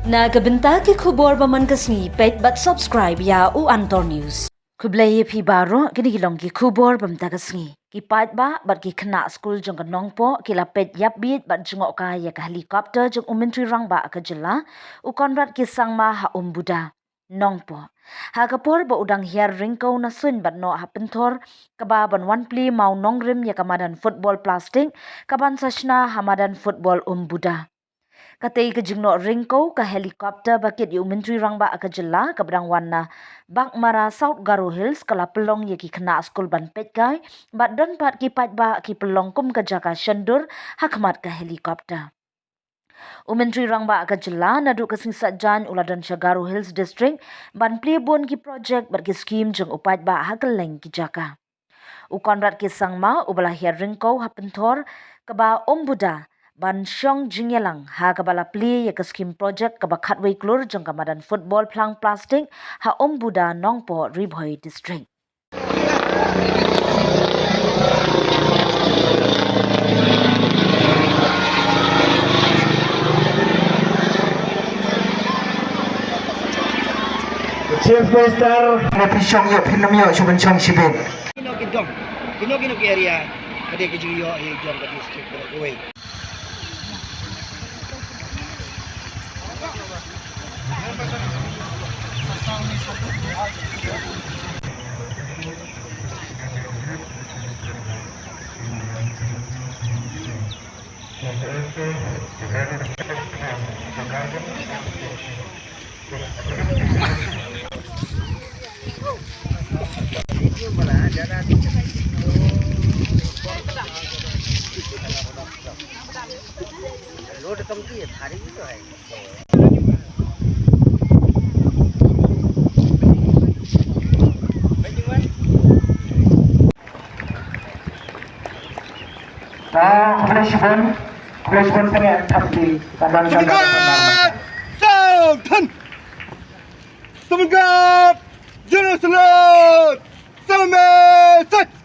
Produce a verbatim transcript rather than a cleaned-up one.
Na ka bynta ki khubor ba man ka sngi, peit bad subscribe ïa u Antor News. Khublei ïa phi baroh, kine ki long ki khubor ba mynta ka sngi. Ki paidbah bad ki khynnah skul jong ka Nongpoh ki la peit ïapbiej bad jngohkai ïa ka helicopter jong u Myntri Rangbah ka jylla, u Conrad K Sangma, ha Umbuda, Nongpoh, ha ka por ba u dang hiar ryngkew na suiñ bad noh ha pynthor kaba ban wan plie mawnongrim ïa ka madan football plastik kaban sa shna ha madan football Umbuda. Katei ka jingnoh ryngkew ka helicopter ba kit ïa u Myntri Rangbah ka jylla kaba dang wan na Baghmara, South Garo Hills, ka la pynlong ïa ki khynnah skul ban peitkai bad don pat ki paidbah ki pynlong kum ka jaka shondur ha khmat ka helicopter. U Myntri Rangbah ka jylla naduh ka sngi Saitjaiñ u la don sha Garo Hills District ban plie bun ki project bad ki skhim jong u paidbah ha kylleng ki jaka. U Conrad K Sangma uba la hiar ryngkew ha pynthor kaba Umbuda ban shong jingïalang ha kaba la plie ïa ka skhim project kaba khatwei klur jong ka madan football phlang plastik ha Umbuda, Nongpoh, Ri Bhoi District. Chief Minister, phi shong ïoh, phin ym ïoh shu ban shong shibit. Kino ki dong, kino kino ki area ka dei ka jingïoh hi jong ka district baroh kawei. Load कम की है, भारी भी तो है। Khublei shibun, khublei shibun, kane thap di, kaban, kaban, kaban. Semangat! Semangat! General Salute! Salute!